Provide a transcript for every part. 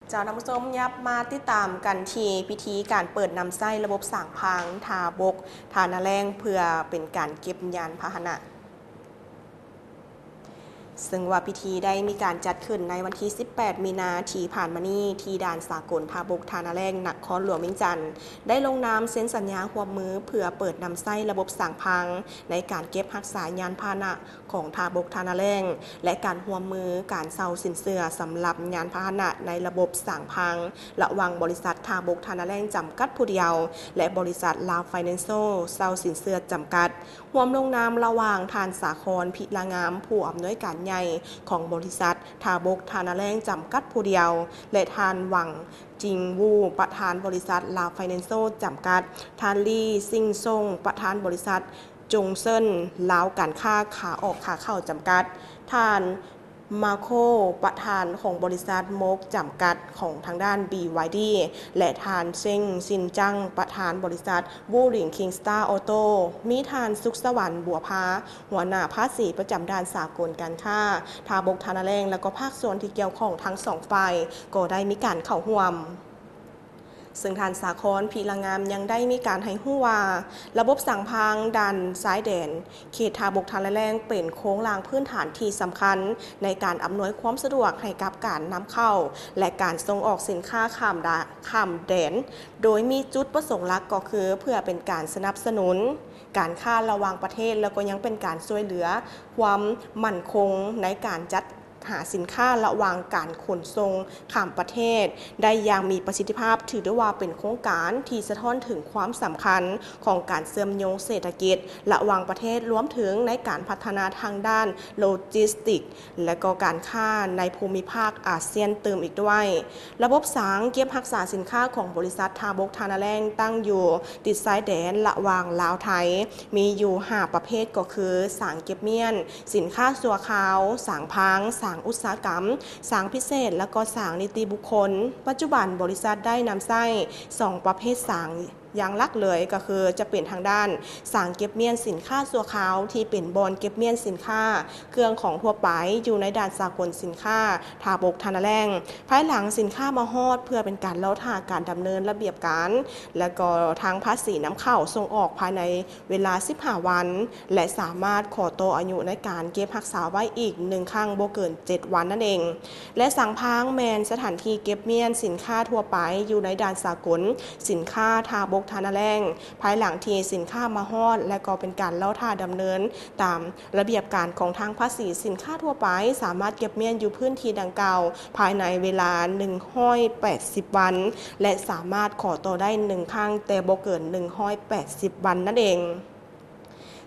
ເຈົ້າ ທ່ານຜູ້ຊົມ ຍັບມາຕິດຕາມກັນທີ່ພິທີການເປີດນຳໃຊ້ລະບົບສາງພາງທ່າບົກທ່ານາແລ້ງ ເພື່ອເປັນການເກັບຍານພາຫະນະ ເຊິ່ງວ່າພິທີໄດ້ມີການຈັດຂຶ້ນໃນວັນທີສິບແປດ ມີນາທີ່ຜ່ານມານີ້ ທີ່ດ່ານສາກົນທ່າບົກທ່ານາແລ້ງ ນະຄອນຫຼວງວຽງຈັນ ໄດ້ລົງນາມເຊັນສັນຍາຮ່ວມມື ເພື່ອເປີດນຳໃຊ້ລະບົບສາງພາງໃນການເກັບຮັກສາຍານພາຫະນະ ຂອງທ່າບົກທ່ານາແລ້ງ ແລະ ການຮ່ວມມືການເຊົ່າສິນເຊື່ອສຳລັບຍານພາຫະນະໃນລະບົບສາງພາງ ລະຫວ່າງບໍລິສັດທ່າບົກທ່ານາແລ້ງຈຳກັດຜູ້ດຽວ ແລະ ບໍລິສັດລາວໄຟແນນຊຽວເຊົ່າສິນເຊື່ອຈຳກັດ ຮ່ວມລົງນາມລະຫວ່າງທ່ານ ສາຄອນ ພິລາງາມ ຜູ້ອຳນວຍການໃຫຍ່ຂອງບໍລິສັດທ່າບົກທ່ານາແລ້ງຈຳກັດຜູ້ດຽວ ແລະ ທ່ານ ຫວັງ ຈິງ ວູ ປະທານບໍລິສັດລາວໄຟແນນຊຽວຈຳກັດ, ທ່ານ ລີ ຊິງຊົງ ປະທານບໍລິສັດ ຈົງເຊິນ ລາວການຄ້າຂາອອກຂາເຂົ້າຈຳກັດ, ທ່ານ ມາໂຄ ປະທານຂອງບໍລິສັດໂມກຈຳກັດຂອງທາງດ້ານ ບີວາຍດີ ແລະ ທ່ານ ເຊັງ ຊິນຈັງ ປະທານບໍລິສັດ ວູລິງ ຄິງສະຕາ ອໍໂຕ້, ມີທ່ານ ສຸກສະຫວັນ ບົວພາ ຫົວໜ້າພາສີປະຈຳດ່ານສາກົນການຄ້າ ທ່າບົກທ່ານາແລ້ງ ແລະ ກໍພາກສ່ວນທີ່ກ່ຽວຂ້ອງທັງສອງຝ່າຍ ກໍໄດ້ມີການເຂົ້າຮ່ວມ. ເຊິ່ງທ່ານ ສາຄອນ ພິລະງາມ ຍັງໄດ້ມີການໃຫ້ຮູ້ວ່າ ລະບົບສາງພາງດ່ານຊາຍແດນ ເຂດທ່າບົກທ່ານາແລ້ງ ເປັນໂຄງລ່າງພື້ນຖານທີ່ສຳຄັນໃນການອຳນວຍຄວາມສະດວກໃຫ້ກັບການນຳເຂົ້າ ແລະ ການສົ່ງອອກສິນຄ້າຂ້າມດາ ຂ້າມແດນ, ໂດຍມີຈຸດປະສົງຫຼັກກໍຄືເພື່ອເປັນການສະໜັບສະໜູນການຄ້າລະຫວ່າງປະເທດ ແລ້ວກໍຍັງເປັນການຊ່ວຍເຫຼືອຄວາມໝັ້ນຄົງໃນການຈັດ ຫາສິນຄ້າລະຫວ່າງການຂົນສົ່ງຂ້າມປະເທດໄດ້ຢ່າງມີປະສິດທິພາບ, ຖືໄດ້ວ່າເປັນໂຄງການທີ່ສະທ້ອນເຖິງຄວາມສຳຄັນຂອງການເຊື່ອມໂຍງເສດຖະກິດລະຫວ່າງປະເທດ, ລວມເຖິງໃນການພັດທະນາທາງດ້ານໂລຈິສຕິກ ແລະ ກໍການຄ້າໃນພູມິພາກອາຊຽນຕື່ມອີກດ້ວຍ. ລະບົບສາງເກັບຮັກສາສິນຄ້າຂອງບໍລິສັດທ່າບົກທ່ານາແລ້ງ ຕັ້ງຢູ່ຕິດຊາຍແດນລະຫວ່າງລາວໄທ ມີຢູ່ຫ້າປະເພດ ກໍຄື ສາງເກັບມ້ຽນ, ສິນຄ້າຊົ່ວຄາວ, ສາງພາງ, ສາງອຸດສາຫະກຳ, ສາງພິເສດ ແລະ ກໍສາງນິຕິບຸກຄົນ. ປັດຈຸບັນບໍລິສັດໄດ້ນຳໃຊ້ສອງປະເພດສາງຢ່າງຫຼັກເລີຍ ກໍຄືຈະເປັນທາງດ້ານສາງເກັບມ້ຽນສິນຄ້າຊົ່ວຄາວ ທີ່ເປັນບ່ອນເກັບມ້ຽນສິນຄ້າ ເຄື່ອງຂອງທົ່ວໄປຢູ່ໃນດ່ານສາກົນສິນຄ້າທ່າບົກທ່ານາແລ້ງ. ພາຍຫຼັງສິນຄ້າມາຮອດ ເພື່ອເປັນການລໍຖ້າການດຳເນີນລະບຽບການ ແລະ ກໍທາງພາສີນຳເຂົ້າສົ່ງອອກພາຍໃນເວລາສິບຫ້າວັນ ແລະ ສາມາດຂໍຕໍ່ອາຍຸໃນການເກັບຮັກສາໄວ້ອີກໜຶ່ງຄັ້ງບໍ່ເກີນເຈັດວັນນັ້ນເອງ. ແລະ ສາງພາງແມ່ນສະຖານທີ່ເກັບມ້ຽນສິນຄ້າທົ່ວໄປຢູ່ໃນດ່ານສາກົນສິນຄ້າທ່າບົກທ່ານາແລ້ງ. ພາຍຫຼັງທີ່ສິນຄ້າມາຮອດ ແລະ ກໍເປັນການລໍຖ້າດຳເນີນຕາມ ລະບຽບການຂອງທາງພາສີສິນຄ້າທົ່ວໄປ ສາມາດເກັບມ້ຽນຢູ່ພື້ນທີ່ດັ່ງກ່າວພາຍໃນເວລາໜຶ່ງຮ້ອຍແປດສິບວັນ ແລະ ສາມາດຂໍຕໍ່ໄດ້ໜຶ່ງຄັ້ງ ແຕ່ບໍ່ເກີນໜຶ່ງຮ້ອຍແປດສິບວັນນັ້ນເອງ.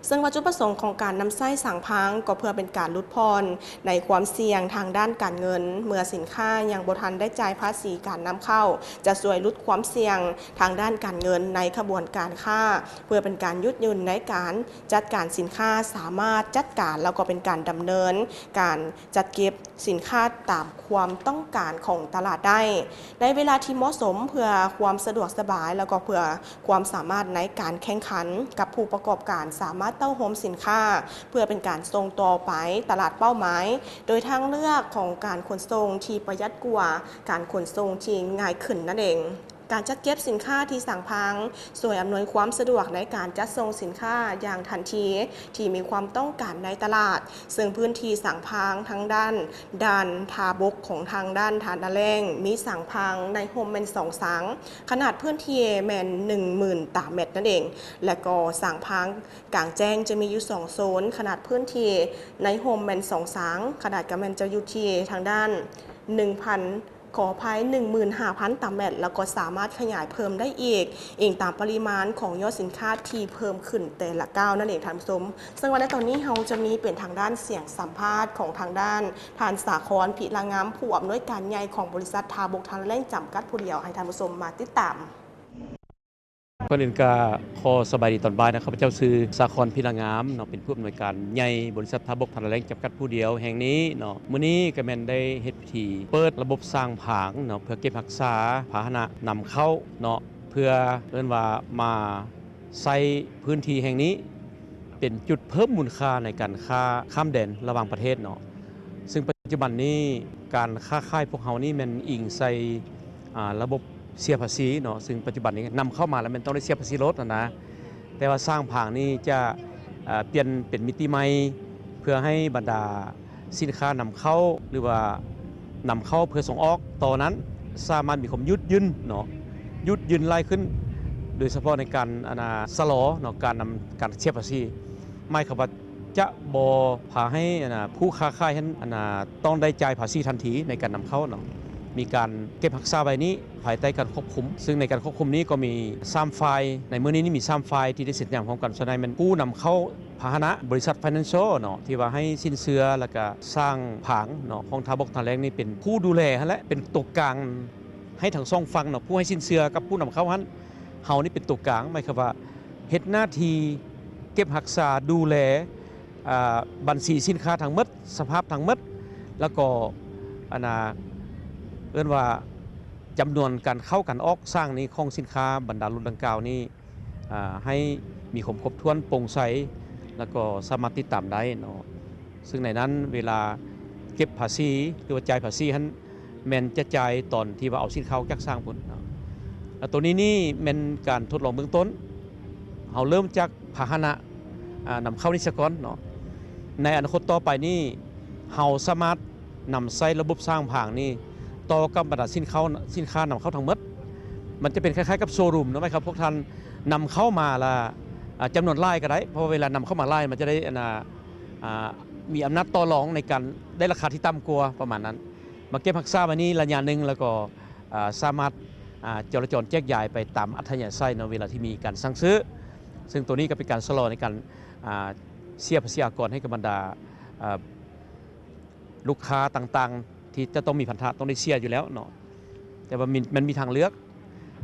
ເຊິ່ງວ່າຈຸດປະສົງຂອງການນຳໃຊ້ສາງພາງ ກໍເພື່ອເປັນການຫຼຸດຜ່ອນໃນຄວາມສ່ຽງທາງດ້ານການເງິນ ເມື່ອສິນຄ້າຍັງບໍ່ທັນໄດ້ຈ່າຍພາສີການນຳເຂົ້າ ຈະຊ່ວຍຫຼຸດຄວາມສ່ຽງທາງດ້ານການເງິນໃນຂະບວນການຄ້າ ເພື່ອເປັນການຍືດຫຍຸ່ນໃນການ ຈັດການສິນຄ້າສາມາດຈັດການ ແລ້ວກໍເປັນການດຳເນີນການຈັດເກັບສິນຄ້າຕາມຄວາມຕ້ອງການຂອງຕະຫຼາດໄດ້ ໃນເວລາທີ່ເໝາະສົມ ເພື່ອຄວາມສະດວກສະບາຍ ແລ້ວກໍເພື່ອຄວາມສາມາດໃນການແຂ່ງຂັນກັບຜູ້ປະກອບການສາມາດເຕົ້າໂຮມສິນຄ້າ ເພື່ອເປັນການສົ່ງຕໍ່ໄປຕະຫຼາດເປົ້າໝາຍ ໂດຍທາງເລືອກຂອງການຂົນສົ່ງທີ່ປະຢັດກວ່າການຂົນສົ່ງທີ່ງ່າຍຂຶ້ນນັ້ນເອງ. ການຈັດເກັບສິນຄ້າທີ່ສາງພາງ ຊ່ວຍອຳນວຍຄວາມສະດວກໃນການຈັດສົ່ງສິນຄ້າຢ່າງທັນທີ ທີ່ມີຄວາມຕ້ອງການໃນຕະຫຼາດ, ເຊິ່ງພື້ນທີ່ສາງພາງທາງດ້ານດ່ານທ່າບົກຂອງທາງດ້ານທ່ານາແລ້ງ ມີສາງພາງໃນຮົ່ມແມ່ນສອງສາງ, ຂະໜາດພື້ນທີ່ແມ່ນໜຶ່ງໝື່ນຕາແມັດນັ້ນເອງ, ແລະກໍສາງພາງກາງແຈ້ງຈະມີຢູ່ສອງໂຊນ, ຂະໜາດພື້ນທີ່ໃນຮົ່ມແມ່ນສອງສາງ, ຂະໜາດກໍແມ່ນຈະຢູ່ທີ່ທາງດ້ານໜຶ່ງພັນ ຂໍອະໄພ ໜຶ່ງໝື່ນຫ້າພັນຕາແມັດ ແລ້ວກໍສາມາດຂະຫຍາຍເພີ່ມໄດ້ອີກ ອີງຕາມປະລິມານຂອງຍອດສິນຄ້າທີ່ເພີ່ມຂຶ້ນແຕ່ລະກ້າວນັ້ນເອງທ່ານຜູ້ຊົມ. ເຊິ່ງວ່າໃນຕອນນີ້ເຮົາຈະມີເປັນທາງດ້ານສຽງສຳພາດຂອງທາງດ້ານທ່ານ ສາຄອນ ພິລາງາມ ຜູ້ອຳນວຍການໃຫຍ່ຂອງບໍລິສັດທ່າບົກທ່ານາແລ້ງ ຈຳກັດຜູ້ດຽວ ໃຫ້ທ່ານຜູ້ຊົມມາຕິດຕາມ. ກ່ອນອື່ນກະຂໍສະບາຍດີຕອນບ່າຍນະ, ຂ້າພະເຈົ້າຊື່ ສາຄອນ ພິລະງາມເນາະ, ເປັນຜູ້ອຳນວຍການໃຫຍ່ບໍລິສັດທ່າບົກທ່ານາແລ້ງ ຈຳກັດຜູ້ດຽວແຫ່ງນີ້ເນາະ. ມື້ນີ້ກະແມ່ນໄດ້ເຮັດພິທີເປີດລະບົບສາງພາງເນາະ, ເພື່ອເກັບຮັກສາພາຫະນະນຳເຂົ້າເນາະ, ເພື່ອເອີ້ນວ່າມາໃຊ້ພື້ນທີ່ແຫ່ງນີ້ເປັນຈຸດເພີ່ມມູນຄ່າໃນການຄ້າຂ້າມແດນລະຫວ່າງປະເທດເນາະ. ເຊິ່ງ ປັດຈຸບັນນີ້ການຄ້າຂາຍພວກເຮົານີ້ແມ່ນອີງໃສ່ ອ່າ ລະບົບເສຍພາສີເນາະ, ຊຶ່ງປັດຈຸບັນນີ້ນຳເຂົ້າມາແລ້ວແມ່ນຕ້ອງໄດ້ເສຍພາສີໂລດຫັ້ນນະ, ແຕ່ວ່າສ້າງຜາງນີ້ຈະ ເອີ ປ່ຽນເປັນມິຕິໃໝ່ ເພື່ອໃຫ້ບັນດາສິນຄ້ານຳເຂົ້າ ຫຼືວ່ານຳເຂົ້າເພື່ອສົ່ງອອກຕໍ່ນັ້ນ ສາມາດມີຄວາມຍືດຍືນເນາະ, ຍືດຍືນຫຼາຍຂຶ້ນ ໂດຍສະເພາະໃນການ ອັນນ່າ ຊະລໍເນາະ ການນຳ ການເສຍພາສີ ໝາຍຄວາມວ່າ ຈະບໍ່ພາໃຫ້ ອັນນ່າ ຜູ້ຄ້າຂາຍຫັ້ນ ອັນນ່າ ຕ້ອງໄດ້ຈ່າຍພາສີທັນທີໃນການນຳເຂົ້າເນາະ, ມີການເກັບຮັກສາໄວ້ນີ້ພາຍໃຕ້ການຄວບຄຸມ, ຊຶ່ງໃນການຄວບຄຸມນີ້ກໍມີສາມຝ່າຍ, ໃນມື້ນີ້ນີ້ມີສາມຝ່າຍທີ່ໄດ້ເຊັນສັນຍາຮ່ວມກັນ, ສ່ວນໃຫຍ່ແມ່ນຜູ້ນຳເຂົ້າພາຫະນະ, ບໍລິສັດ Financial ເນາະ ທີ່ວ່າໃຫ້ສິນເຊື່ອ ແລ້ວກະສ້າງຜາງເນາະ ຂອງທ່າບົກທ່າແລງນີ້ເປັນຜູ້ດູແລຫັ້ນແຫຼະ, ເປັນຕົວກາງໃຫ້ທັງສອງຝັ່ງເນາະ, ຜູ້ໃຫ້ສິນເຊື່ອກັບຜູ້ນຳເຂົ້າຫັ້ນ, ເຮົານີ້ເປັນຕົວກາງ, ໝາຍຄວາມວ່າ ເຮັດໜ້າທີ່ເກັບຮັກສາ ດູແລ ອ່າ ບັນຊີສິນຄ້າທັງໝົດ, ສະພາບທັງໝົດ, ແລ້ວກໍ ອັນນ່າ ເອີ້ນວ່າ ຈຳນວນການເຂົ້າການອອກສ້າງນີ້ຂອງສິນຄ້າບັນດາລຸ້ນດັ່ງກ່າວນີ້ ອ່າ ໃຫ້ມີຄວາມຄົບຖ້ວນໂປ່ງໃສ ແລ້ວກໍສາມາດຕິດຕາມໄດ້ເນາະ. ຊຶ່ງໃນນັ້ນເວລາເກັບພາສີ ຫຼືວ່າຈ່າຍພາສີຫັ້ນ ແມ່ນຈະຈ່າຍຕອນທີ່ວ່າເອົາສິນຄ້າອອກຈາກສ້າງພຸ້ນເນາະ. ແລ້ວໂຕນີ້ນີ້ແມ່ນການທົດລອງເບື້ອງຕົ້ນ, ເຮົາເລີ່ມຈາກພາຫະນະ ອ່າ ນຳເຂົ້ານີ້ສາກ່ອນເນາະ. ໃນອະນາຄົດຕໍ່ໄປນີ້ ເຮົາສາມາດນຳໃຊ້ລະບົບສ້າງຜາງນີ້ຕໍ່ກັບບັນດາສິນເຂົ້າ ສິນຄ້ານຳເຂົ້າທັງໝົດ. ມັນຈະເປັນຄ້າຍໆກັບໂຊຣູມເນາະ, ໝາຍຄວາມພວກທ່ານນຳເຂົ້າມາລະ ອ່າ ຈຳນວນຫຼາຍກໍໄດ້, ເພາະວ່າເວລານຳເຂົ້າມາຫຼາຍ ມັນຈະໄດ້ ອັນນ່າ ອ່າ ມີອຳນາດຕໍ່ລອງໃນການໄດ້ລາຄາທີ່ຕ່ຳກວ່າປະມານນັ້ນ, ມາເກັບຮັກສາໄວ້ນີ້ໄລຍະໜຶ່ງ ແລ້ວກໍ ອ່າ ສາມາດ ອ່າ ຈໍລະຈອນແຈກຢາຍໄປຕາມອັດທະຍາໄສເນາະ ເວລາທີ່ມີການສັ່ງຊື້, ຊຶ່ງໂຕນີ້ກໍເປັນການຊະລໍໃນການ ອ່າ ເສຍພາສີອາກອນໃຫ້ກັບບັນດາ ອ່າ ລູກຄ້າຕ່າງໆ ທີ່ຈະຕ້ອງມີພັນທະຕ້ອງໄດ້ເສຍຢູ່ແລ້ວເນາະ, ແຕ່ວ່າມີ ມັນມີທາງເລືອກ.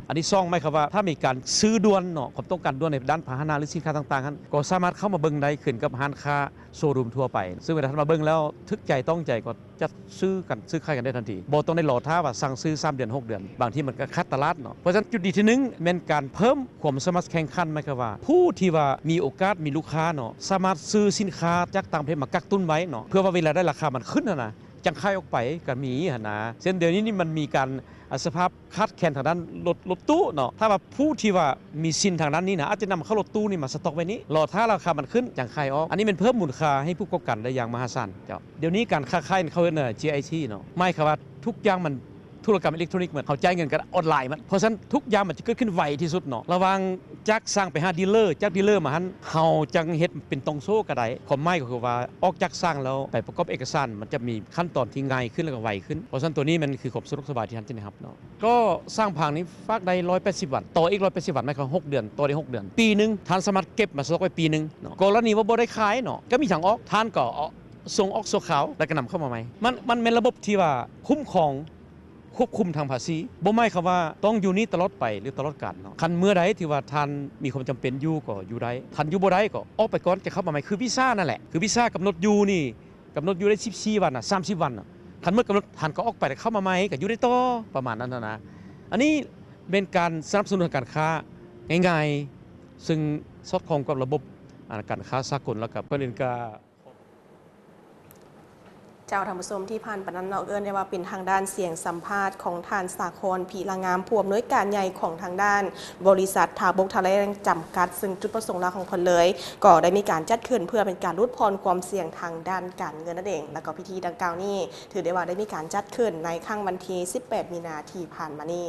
ອັນທີສອງ ໝາຍຄວາມວ່າ ຖ້າມີການຊື້ດ່ວນເນາະ, ຄວາມຕ້ອງການດ່ວນໃນດ້ານພາຫະນະ ຫຼື ສິນຄ້າຕ່າງໆຫັ້ນ ກໍສາມາດເຂົ້າມາເບິ່ງໄດ້ ຂຶ້ນກັບຮ້ານຄ້າໂຊຣູມທົ່ວໄປ, ຊຶ່ງເວລາທ່ານມາເບິ່ງແລ້ວຖືກໃຈຕ້ອງໃຈ ກໍຈັດຊື້ກັນ ຊື້ຂາຍກັນໄດ້ທັນທີ, ບໍ່ຕ້ອງໄດ້ລໍຖ້າວ່າສັ່ງຊື້ສາມເດືອນ ຫົກເດືອນ, ບາງທີມັນກໍຂາດຕະຫຼາດເນາະ. ເພາະສະນັ້ນ ຈຸດດີທີໜຶ່ງ ແມ່ນການເພີ່ມຄວາມສາມາດແຂ່ງຂັນ, ໝາຍຄວາມວ່າ ຜູ້ທີ່ວ່າມີໂອກາດ ມີລູກຄ້າເນາະ ສາມາດຊື້ສິນຄ້າຈາກຕ່າງປະເທດມາກັກຕຸນໄວ້ເນາະ, ເພື່ອວ່າເວລາໄດ້ລາຄາມັນຂຶ້ນຫັ້ນນະ ຈັ່ງຂາຍອອກໄປກໍມີຫັ້ນນະ. ເຊັ່ນດຽວນີ້ນີ້ ມັນມີການ ອ່າ ສະພາບຂາດແຄນທາງດ້ານລົດ ລົດຕູ້ເນາະ, ຖ້າວ່າຜູ້ທີ່ວ່າມີສິນທາງດ້ານນີ້ນະ ອາດຈະນຳເຂົ້າລົດຕູ້ນີ້ມາສະຕັອກໄວ້ນີ້ ລໍຖ້າລາຄາມັນຂຶ້ນຈັ່ງຂາຍອອກ. ອັນນີ້ແມ່ນເພີ່ມມູນຄ່າໃຫ້ຜູ້ປະກອບການໄດ້ຢ່າງມະຫາສານເຈົ້າ. ດຽວນີ້ການຄ້າຂາຍເຂົາເອີ້ນ GIT ເນາະ, ໝາຍຄວາມວ່າທຸກຢ່າງມັນທຸລະກຳເອເລັກໂທຣນິກໝົດ, ເຮົາຈ່າຍເງິນກັນອອນລາຍໝົດ, ເພາະສະນັ້ນທຸກຢ່າງມັນຈະເກີດຂຶ້ນໄວທີ່ສຸດເນາະ, ລະຫວ່າງຈາກຊ່າງໄປຫາດີລເລີ ຈາກດີລເລີມາຫັ້ນ ເຮົາຈັ່ງເຮັດເປັນຕ່ອງໂສ້ກໍໄດ້. ຄວາມໝາຍກໍຄືວ່າ ອອກຈາກຊ່າງແລ້ວໄປປະກອບເອກະສານ ມັນຈະມີຂັ້ນຕອນທີ່ງ່າຍຂຶ້ນ ແລ້ວກໍໄວຂຶ້ນ, ເພາະສະນັ້ນໂຕນີ້ມັນຄືຄວາມສະດວກສະບາຍທີ່ທ່ານຈະໄດ້ຮັບເນາະ. ກໍສ້າງຜາງນີ້ຝາກໄດ້ຮ້ອຍແປດສິບວັນ, ຕໍ່ອີກຮ້ອຍແປດສິບວັນ ໝາຍຄວາມຫົກເດືອນ, ຕໍ່ໄດ້ຫົກເດືອນ, ປີໜຶ່ງ ທ່ານສາມາດເກັບມາສະຕັອກໄວ້ປີໜຶ່ງເນາະ. ກໍລະນີວ່າບໍ່ໄດ້ຂາຍເນາະ ກໍມີທາງອອກ, ທ່ານກໍເອົາ ສົ່ງອອກຊົ່ວຄາວ ແລ້ວກໍນຳເຂົ້າມາໃໝ່. ມັນ ມັນແມ່ນລະບົບທີ່ວ່າຄຸ້ມຄອງ ຄວບຄຸມທາງພາສີ, ບໍ່ໝາຍຄວາມວ່າຕ້ອງຢູ່ນີ້ຕະຫຼອດໄປ ຫຼື ຕະຫຼອດການເນາະ. ຄັນເມື່ອໃດທີ່ວ່າທ່ານມີຄວາມຈຳເປັນຢູ່ກໍຢູ່ໄດ້, ທ່ານຢູ່ບໍ່ໄດ້ກໍອອກໄປກ່ອນ ຈະເຂົ້າມາໃໝ່. ຄືວີຊານັ້ນແຫຼະ, ຄືວີຊາກຳນົດຢູ່ນີ້ ກຳນົດຢູ່ໄດ້ສິບສີ່ວັນນະ, ສາມສິບວັນນະ, ຄັນໝົດກຳນົດທ່ານກໍອອກໄປ ແລ້ວເຂົ້າມາໃໝ່ ກໍຢູ່ໄດ້ຕໍ່ ປະມານນັ້ນນະ. ອັນນີ້ແມ່ນການສະໜັບສະໜູນທາງການຄ້າງ່າຍໆ ຊຶ່ງສອດຄ່ອງກັບລະບົບ ອາ ການຄ້າສາກົນ ແລ້ວກໍເພິ່ນເອງກໍ ເຈົ້າ ທ່ານຜູ້ຊົມ ທີ່ຜ່ານໄປນັ້ນເນາະ ເອີ້ນໄດ້ວ່າເປັນທາງດ້ານສຽງສຳພາດຂອງທ່ານ ສາຄອນ ພິລະງາມ ຜູ້ອຳນວຍການໃຫຍ່ຂອງທາງດ້ານບໍລິສັດທ່າບົກທ່າແລງຈຳກັດ, ຊຶ່ງຈຸດປະສົງຫຼັກຂອງເພິ່ນເລີຍ ກໍໄດ້ມີການຈັດຂຶ້ນເພື່ອເປັນການຫຼຸດຜ່ອນຄວາມສ່ຽງທາງດ້ານການເງິນນັ້ນເອງ. ແລ້ວກໍພິທີດັ່ງກ່າວນີ້ ຖືໄດ້ວ່າໄດ້ມີການຈັດຂຶ້ນໃນຄັ້ງວັນທີສິບແປດ ມີນາທີ່ຜ່ານມານີ້.